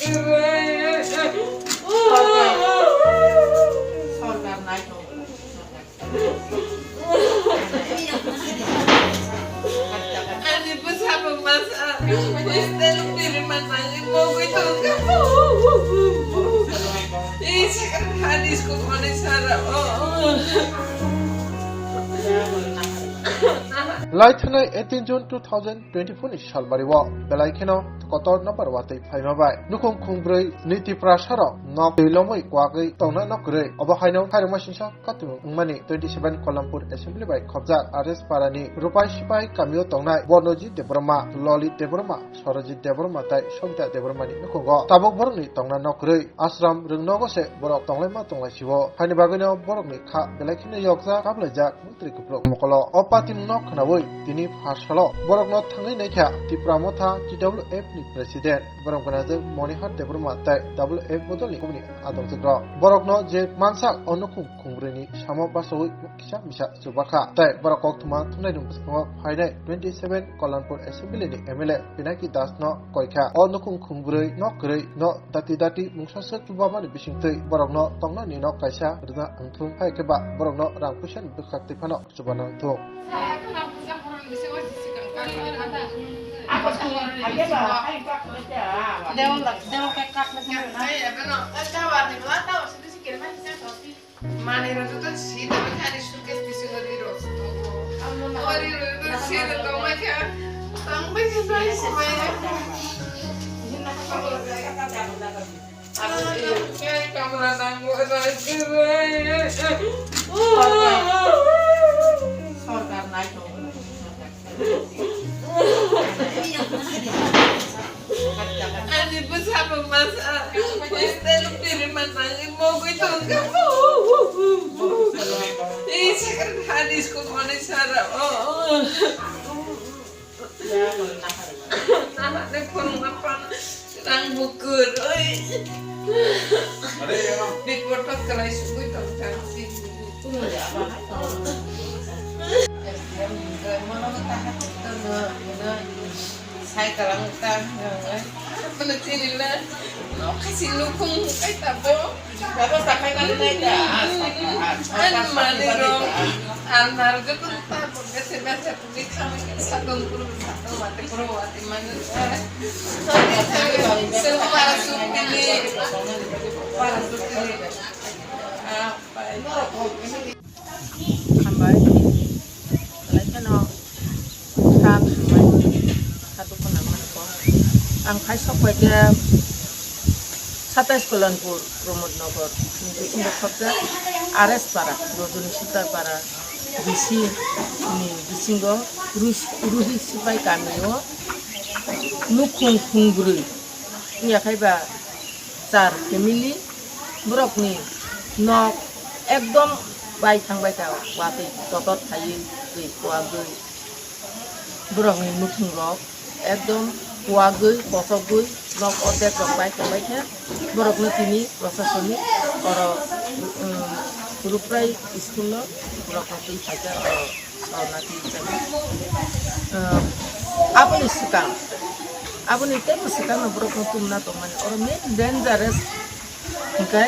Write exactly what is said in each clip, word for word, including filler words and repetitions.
Ani bwsabo masa, hostel biri manani mogwi tongkha. Ei, second hand school hwnwi sara, oh. Lai thanai eighteen June two thousand twenty-four ni salbari o belai kheno kotor no bar watwi phaima bai nukhung khungbrwi niti prasaro nok twi lomwi kwagwi tongna no kwrwi. Obo haino khairokma singsa katung wngmani twenty-seven Kolampur Assembly bai khopjak R S Parani Rupai Sipai kamio tongnai Bornojit Debbarma, Lolit Debbarma, Sorojit Debbarma tai Sobita Debbarmani nukhungo tabuk borokni tongna no kwrwi. Ashram rwngnogo se borok tonglaima tonglaisio. Haini bagwino borokni kha belai kheno yokjak, kaplaijak, muktrwi kupluk mokolo. O patimungno khwnaui tini pharsalo borokno thangwi naikha Tipra Motha T W F ni president, borok gwnajak Monihar Debbarma tai W F bodolni kubuni adokjakrok. Borokno je mansak o nukhung khungbrwini samo basaui kisa misa chubakha. Tai borok koktwma thumnairok bwskango phainai twenty-seven Kolampur Assembly ni M L A Pinaki Das no koikha. O nukhung khungbrwi no kwrwi no dati dati mungsa swk chubamani bisingtwi borokno tongnani nok kaisa rwna wngthung, hai khe ba borokno rang puisa ni bwkhak twi phano chubana wngthung. Manui rok joto sida bai thani suitcase bisingo ri rok se tongo. Ori rok joto sida tongbai kha, tongbai kha, tongbai kha. Ang khe kamla nango, rajyo bai. Sorkar, sorkar nai tongo. Ani bwsabo masa, hostel biri manani mogwi tongkha. Ei, second hand school hwnwi sara, oh. Nahale phone ma pan, rang bukur, oi. Bipot kwlai sugwi tongkha. Sai kalang ta, mana tini la, no kasi nukhung kai ta bo. Baba sakai kali nai ta. An mani rong, an mar joto ta bo bese bese puni kami sadong puru sadong wate puru wate mani. Sel para sutini, para sutini. Ah, pai. Hambai, belai kheno kha thangnai, kha dukhu nangmani kok. Ang phai sok pai khe satais Kolanpur, Pramod Nagar ni bisingo khopjak R S Para, Rajani Sitar Para, B C ni bisingo Ruhi Sipai kamio nukhung khungbrwi wngya khai ba char family. Borokni nok ekdom bai thangbai kha, watwi kotor khaiwi twi kuagwi. Borokni nukhungrok ekdom kuagwi, kochogwi nok ordek rok bai thangbai kha. Borokno tini proshasoni oro, um, Ruprai school-o borokno twi phaikha oro. Sauna twi chana. Ah, aboni swkang, aboni teibo swkangno borokno tumna tongmani. Oro main dangerous hwnkhe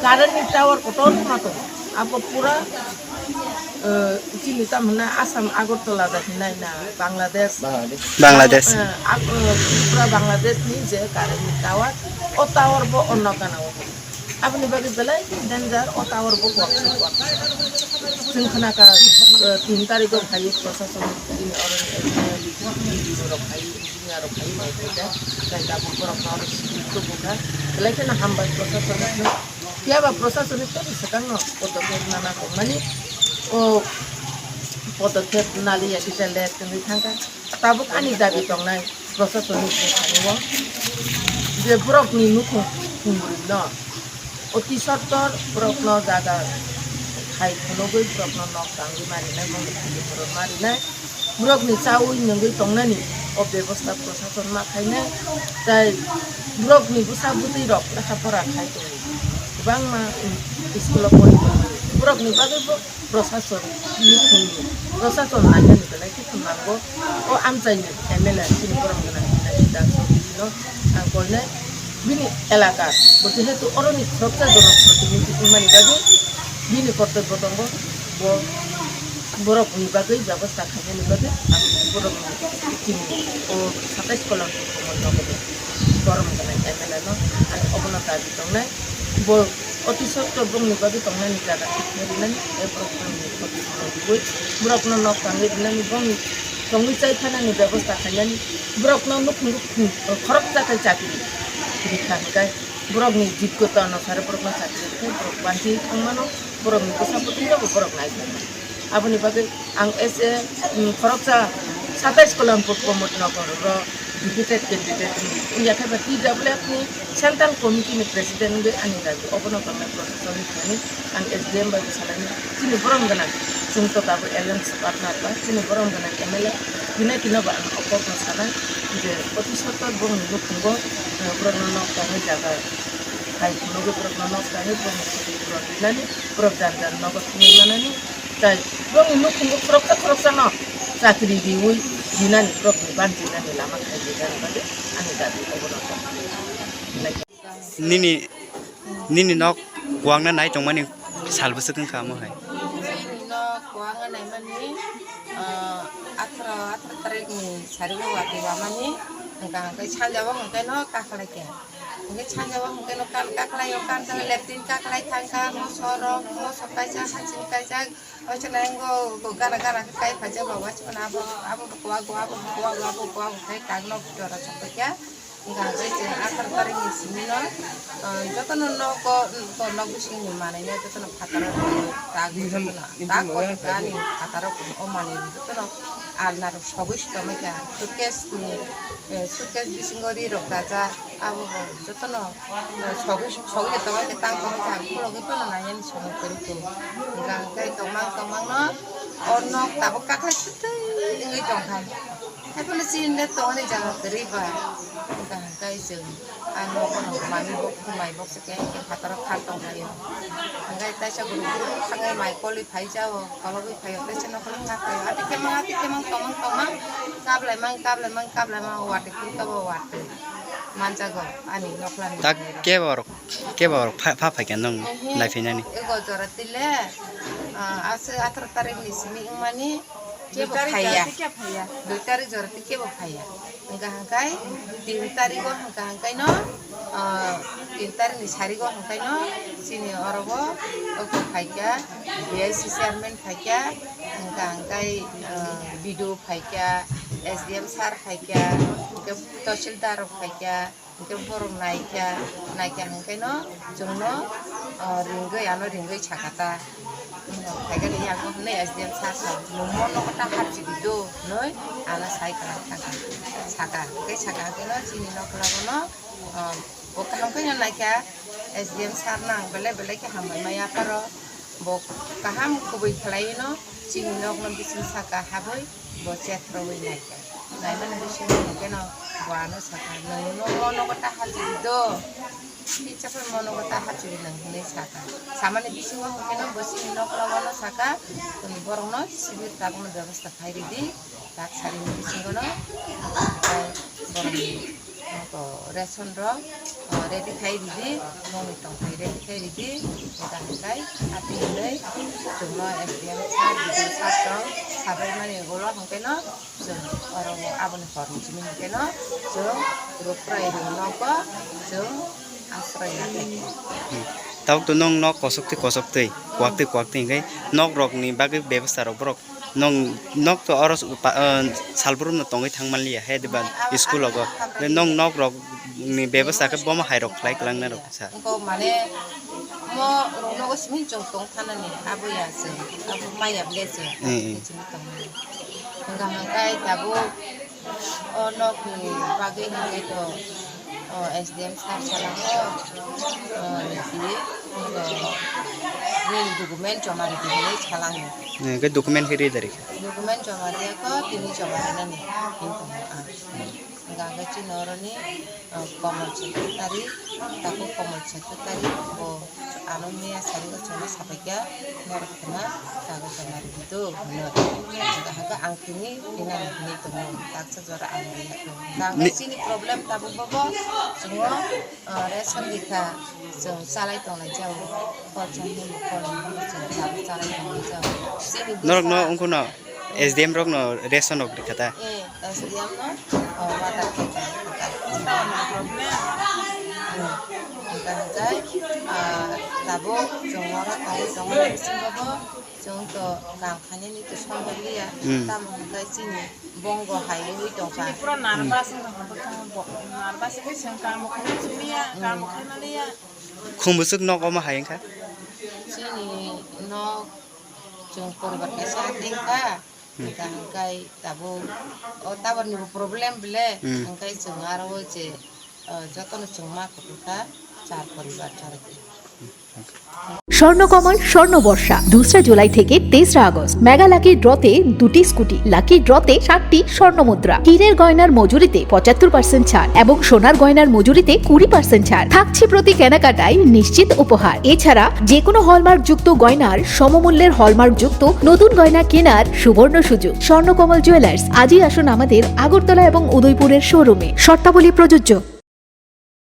current ni tower kotor ma tongo. Abo pura, ah, chini tamo hwnna Assam Agartala da hinai na Bangladesh. Bangladesh. Bangladesh. Ah, ab-, ah, pura Bangladesh ni je current ni tower, o tower bo onno gana o. Aboni bagwi belai danger, o tower bo kuak se kuak. Chwng khna kha, eh, tin tarikh o phaiwi proshasoni chini oroni engineer, B D O rok phaiwi, engineer rok phaiwi nai khaijak. Tei tabuk borok no oro simi tubu kha. Belai kheno hambai proshasoni no. Phiya ba proshasoni tei swkang no podokep nana tongmani. O podokep naliya kisa let wngwi thangkha. Tabuk ani dabi tongnai proshasoni thani o je borokni nukhung khumbrwi no oti sottor borokno jaga khai phunugwi borokno nok tangwi marinai, bongni khumbrwi borok marinai, borokni chaui nungwi tongnani o bebosta proshason ma khainai, tei borokni bwsa bwtwi rok lekha pora khai tongo, kwbangma school o pori tongo, borokni bagwi bo. Proshasoni, nukhungni proshasoni nainani belai khe khum nango. O amchaini M L A chini borok gwnang hinwi da sogwino ang koinai. Bini elaka bo jehetu oroni khoroksa jonoprotinidhi wngmani bagwi bini kortobbo tongo, bo borokni bagwi bebosta khainani bagwi ang borokni chini o satais kolom ni nogo bo borom gwnang M L A no ang obono dabi tongnai. Bo oti sotto bongni bagwi tongnani jaga thik khe rinani, tei borok bongni khoti rwui borokno nok tangwi rinani, bongni tongwi chai phanani bebosta khainani, borokno nukhung khoroksa khe chakri rikha hwnkhe borokni jigota anusare borokno chakri rikhe borok banchi thangmano, borokni bwsa bwtwirokbo borok naijakmano. Aboni bagwi ang as a, um, khoroksa satais Kolampur Pramod Nagar ro defeated candidate wngya khe ba T W F ni central committee ni president wngwi ani dabi obono tongnai proshasoni thani ang S D M bai bwsalaini chini borom gwnang chwng to tabuk alliance partner ba chini borom gwnang M L A tino tino ba ang o kokno sanai je oti sotto bongni nukhungo, eh, borokno nok tangwi jaga hai phunugwi borokno nok tangwi bongni khoti borok rinani borok jan jan nogo thangwi manani. Tai bongni nukhungo khoroksa khoroksano chakri riwi rinani borokni banchwinani lama khaijak bagwi ani dabi obono tong. Nini, nini nok kuwangna nai tongmani sal bwswk wngkha omo hai? Nini nok kuwangna naimani, ah, atharo, atharo tarikni sarigo watwi wamani, hwnkha hwnkhe sanjabo hwnkhe no kakhlai khe. Hwnkhe sanjabo hwnkhe no kan kakhlai o, kan thangkhe leptin kakhlai thangkha, mosorok, mosok kaijak, haching kaijak, waisa nai go, go gana gana khe kai phaijak ba, waisa mane abo, abo bo kuwago, abo bo kuwago, abo bo kuwago khe kak nok jora sok paikha. Hwnkha hwnkhe chwng atharo tarikni simi no, ah, jotono nogo, nok bisingni manwino jotono phataro tak jotono tak ani phataro o manwi jotono alna rok sogwi sitoma kha suitcase ni, eh, suitcase bisingo ri rok dajak abo bo jotono, eh, sogwi sogwi tongma khe tang tongma kha khulogwi phano nai ani somoi kwrwi khe hwnkha hwnkhe tongmang tongmang no o nok tabuk kakhwlai twtwi wngwi tongkha. Haiphano chini le tongmani jaga kwrwi ba, hwnkha hwnkhe chwng a nogo no manwi bo khumai boksa khe, khe phataro khar tongkhaio. Hwnkhe taisa guru guru thangwi mai kolwi phaijao, kologwi phaio, taisa nokhorwi ma phaio. Ati khemang, ati khemang, tongmang, tongmang, kaplaimang, kaplaimang, kaplaimang, watwi phuru kabo watwi manjago ani nokhlani. Tak kebo rok, kebo rok pha, pha phaikha nwng Ehe, naiphainani? Ego jora tile, ah, aswk atharo tarikni simi wngmani, kebo phaiya. Dui tarik jora twi kebo phaiya. Hwnkha hwnkhe tin tarigo hwnkha hwnkhe no, ah, tin tarikni sarigo hwnkhe no chini orobo oko phaikha, B I C chairman phaikha, hwnkha hwnkhe, ah, B D O phaikha, S D M sir phaikha, hwnkhe tahsildar rok phaikha. Hwnkhe borok naikha, naikha hwnkhe no chwngno, o, ringwi, ano ringwi sakha ta. Phaikhe yakno hwnwi S D M sir sa, nwng mo nogo ta hapchidi do hinwi ano sai kwlai thangkha. Sakha, hwnkhe sakha hwnkhe no chini nokla bono, o, bo kaham khe no naikha S D M sir nang belai belai khe hambai maya pharo. Bo kaham kubui khlaiwi no chini nokno bising saka habwi bo chetrowi naikha. Naimani bisingo hwnkhe no bo ano sakha, "Nwng nogo ta hachidi do, kicha phano nogo ta hachidi nwng," hinwi sakha. Samani bisingo hwnkhe no bo chini nokla bono sakha, "Borokno sibir tabukno bebosta khai ridi, tak sarini bisingo no," hwnkhe borokni Nogo ration rok, o, ready khai ridi, nokni tongthai ready khai ridi, hwnkha hwnkhe ati hinwi chwngno S D M sir, B D O sir rok sabai mani ulo hwnkhe no chwng oro o aboni hor ni simi hwnkhe no chwng rukrai rwng nogo chwng asroy ya khaikha. Hmm. Tabuk to nwng nok kosok twi kosok twi, kuwak twi kuwak twi hwnkhe nok rok ni bagwi bebasta rok borok Nwng nok to oro pa-, ah, salbrum no tongwi thang manliya he diba school rogo. Nwng nok rok ni bebasta khe bomo hai rok khlai kwlang na rok sa. Wngkha mane mo rok nogo simi chwng tong thanani abo ya chwng, abo maya ble chwng. Eh, eh. Chini tongmani. Wngkha hwnkhe tabuk O nokni bagwi hwnkhe to, o, S D M sir salango, o, nini, o, nini document joma ridi hinwi salango. Hwnkhe document khe rida rikha? Document joma riyakho, tini joma rinani hinwi tongo ang. Hwnkhe chini oroni, ah, Komol Secretary, takhuk Komol Secretary, bo ano miya sari o chwngno sabaikha, norok khna kago chana rwdi do hwnwi. Hwnkhe ang tini rinani hwnwi tongo, taksa jora ang riya tongo. Hwnkhe chini problem tabuk bobo chwngno, ah, ration rikha, chwng chalai tongnai jao, khorsa hwnwi khorsa hwnwi chwng tabuk chalai tongnai jao. Chini norokno bwsa wngkhuno S D M rokno ration rok rikha ta? Eh, S D M no, oh, water khe ta, ta. Hmm. Hwnkhe, hwnkhe, ah, tabuk chwng oro tabuk chwng oro bisingo bo chwng to kam khainani to song bai liya. Hmm. Tamo hwnkhe chini bongo hai wngwi tongkha. Chini pura nervous wngkha, bo, nervous wngwi chwng kamo khainani liya, kamo khainani liya. Khum bwswk nok omo hai wngkha? Chini nok chwng poribar kaisa tei wngkha. Hmm. Hwnkha hwnkhe tabuk o tower ni bo problem bile, hmm, hwnkhe chwng aro o je, ah, jotono chwng ma kutukha char poribar char. Swarnakamal স্বর্ণ বর্ষা দুসরা জুলাই থেকে তেসরা August. Mega lucky ড্রতে দুটি scooty, lucky ড্রতে সাতটি স্বর্ণ মুদ্রা, হীরের গয়নার মজুরিতে পঁচাত্তর পার্সেন্ট ছাড় এবং সোনার গয়নার মজুরিতে কুড়ি পার্সেন্ট ছাড় থাকছে প্রতি কেনাকাটায় নিশ্চিত উপহার। এছাড়া যে কোনো হলমার্ক যুক্ত গয়নার সমমূল্যের হলমার্ক যুক্ত নতুন গয়না কেনার সুবর্ণ সুযোগ। স্বর্ণকমল জুয়েলার্স, আজই আসুন আমাদের আগরতলা এবং উদয়পুরের শোরুমে। শর্তাবলী প্রযোজ্য।